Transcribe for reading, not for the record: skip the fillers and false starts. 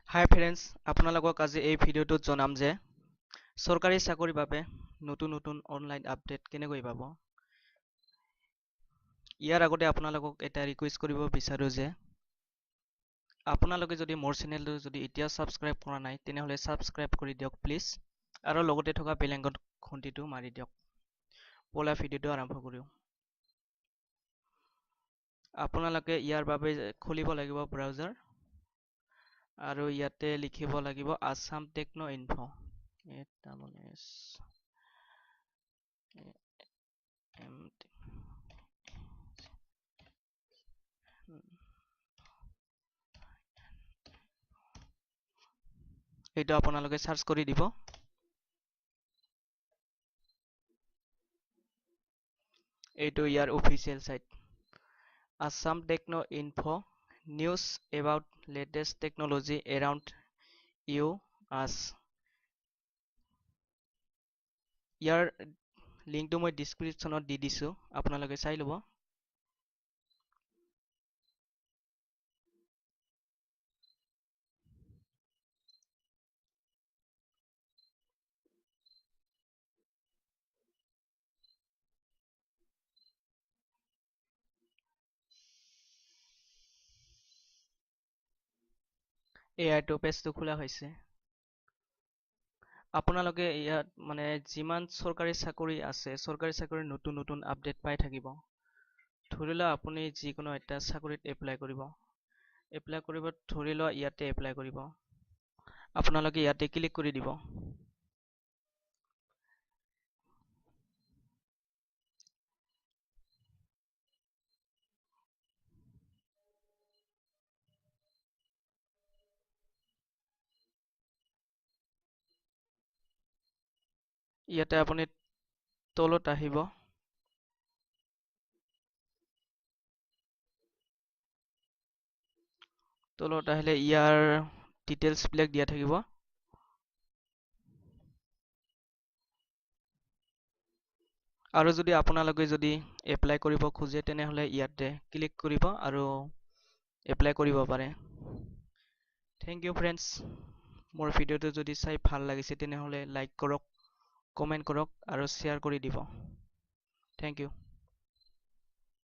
হাই friends, আপোনালোকক আজি এই ভিডিঅ'টোত জনাম যে চৰকাৰী চাকৰিৰ বাবে নতুন নতুন অনলাইন আপডেট কেনেকৈ পাব। ইয়াৰ আগতে আপোনালোকক এটা ৰিকুৱেষ্ট কৰিব বিচাৰোঁ যে আপোনালোকে যদি মোৰ চেনেলটো যদি এতিয়া ছাবস্ক্ৰাইব কৰা নাই তেনেহ'লে ছাবস্ক্ৰাইব কৰি দিয়ক প্লিজ, আৰু লগতে থকা বেল আইকন ঘণ্টিটো মাৰি দিয়ক। ব'লা ভিডিঅ'টো আৰম্ভ কৰোঁ। আপোনালোকে ইয়াৰ বাবে খুলিব লাগিব ব্ৰাউজাৰ আৰু ইয়াতে লিখিব লাগিব Assam techno' info' A S M এইটো আপোনালোকে চাৰ্চ কৰি দিব। এইটো ইয়াৰ official site Assam techno info news about latest technology around you us. ইয়াৰ লিংকটো মই ডিছক্ৰিপশ্যনত দি দিছোঁ, আপোনালোকে চাই ল'ব। এআইটো পেজটো খোলা হৈছে। আপোনালোকে ইয়াত মানে যিমান চৰকাৰী চাকৰি আছে চৰকাৰী চাকৰিৰ নতুন নতুন আপডেট পাই থাকিব। ধৰি লোৱা আপুনি যিকোনো এটা চাকৰিত এপ্লাই কৰিব, ধৰি লোৱা ইয়াতে এপ্লাই কৰিব, আপোনালোকে ইয়াতে ক্লিক কৰি দিব। ইয়াতে আপুনি তলত আহিব, তলত আহিলে ইয়াৰ ডিটেইলছবিলাক দিয়া থাকিব। আৰু যদি আপোনালোকে যদি এপ্লাই কৰিব খোজে তেনেহ'লে ইয়াতে ক্লিক কৰিব আৰু এপ্লাই কৰিব পাৰে। Thank U friends, মোৰ ভিডিঅ'টো যদি চাই ভাল লাগিছে তেনেহ'লে লাইক কৰক, কমেণ্ট কৰক আৰু শ্বেয়াৰ কৰি দিব। Thank you.